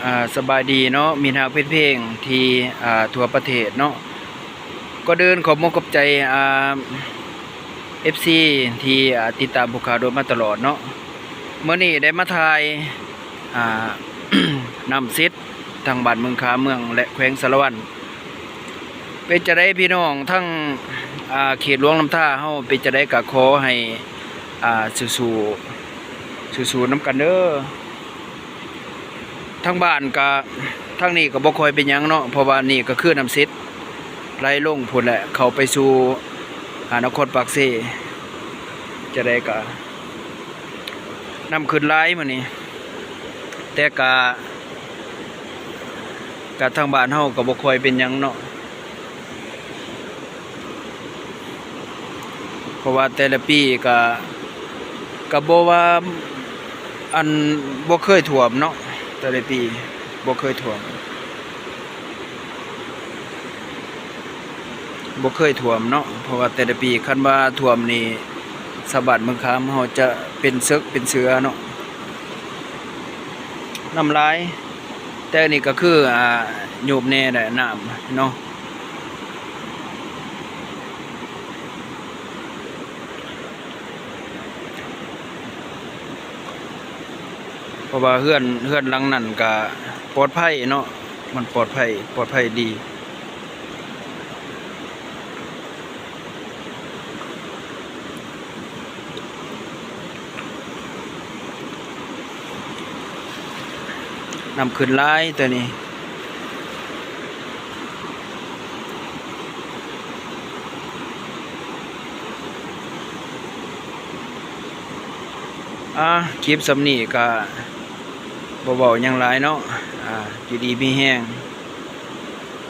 ອ່າ ສະບາຍດີເນາະ ມິດຮັກແຟນເພງທີ່ ອ່າ ທົ່ວປະເທດເນາະ. ກ່ອນອື່ນຂອບມຸກຂອບໃຈ ອ່າ ເອັຟຊີ ທີ່ ອ່າ ຕິດຕາມພວກຂ້າໂດຍມາຕະຫຼອດເນາະ. ມື້ນີ້ໄດ້ມາຖ່າຍ ອ່າ ນ້ຳເສັດ ທາງບ້ານເມືອງຄາເມືອງ ແລະ ແຂວງສາລະວັນ. ເປັນຈັ່ງໃດພີ່ນ້ອງທັງ ອ່າ ເຂດຫຼວງນ້ຳທາເຮົາ ເປັນຈັ່ງໃດກໍຂໍໃຫ້ ອ່າ ສູ້ໆ ສູ້ໆນຳກັນເດີ. ທາງບ້ານກະ ທາງນີ້ກໍບໍ່ຄ່ອຍເປັນຫຍັງເນາະ ເພາະວ່ານີ້ກໍຄືນ້ຳເສັດໄຫຼລົງພຸ້ນແຫຼະ ເຂົ້າໄປສູ່ ອ່າ ນະຄອນປາກເຊ. ຈັ່ງໃດກະ ນ້ຳຂຶ້ນຫຼາຍມື້ນີ້ ແຕ່ກະ ກະທາງບ້ານເຮົາກໍບໍ່ຄ່ອຍເປັນຫຍັງເນາະ ເພາະວ່າແຕ່ລະປີກະ ກະບໍ່ວ່າ ອັນ ບໍ່ເຄີຍຖ້ວມເນາະ ແຕ່ລະປີບໍ່ເຄີຍຖ້ວມ ບໍ່ເຄີຍຖ້ວມເນາະ ເພາະວ່າແຕ່ລະປີຄັນວ່າຖ້ວມນີ້ ຊາວບ້ານເມືອງຄາມເຮົາຈະເປັນເສິກເປັນເສືອເນາະ ນ້ຳຫຼາຍ. ແຕ່ອັນນີ້ກໍຄື ອ່າ ໂຍບແນ່ແຫຼະນ້ຳເນາະ ເພາະວ່າເຮືອນ ເຮືອນຫຼັງນັ້ນກະປອດໄພເນາະ ມັນປອດໄພ ປອດໄພດີ. ນ້ຳຂຶ້ນຫຼາຍໂຕນີ້ ອ່າ ຄລິບສ່ຳນີ້ກະບໍ່ເວົ້າຫຍັງຫຼາຍເນາະ ອ່າ ຢູ່ດີມີແຮງ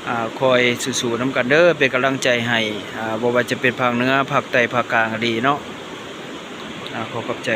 ອ່າ ຄອຍສູ້ໆນຳກັນເດີ ເປັນກຳລັງໃຈໃຫ້ ອ່າ ບໍ່ວ່າຈະເປັນພາກເໜືອ ພາກໃຕ້ ພາກກາງກໍດີເນາະ ອ່າ ຂໍຂອບໃຈ.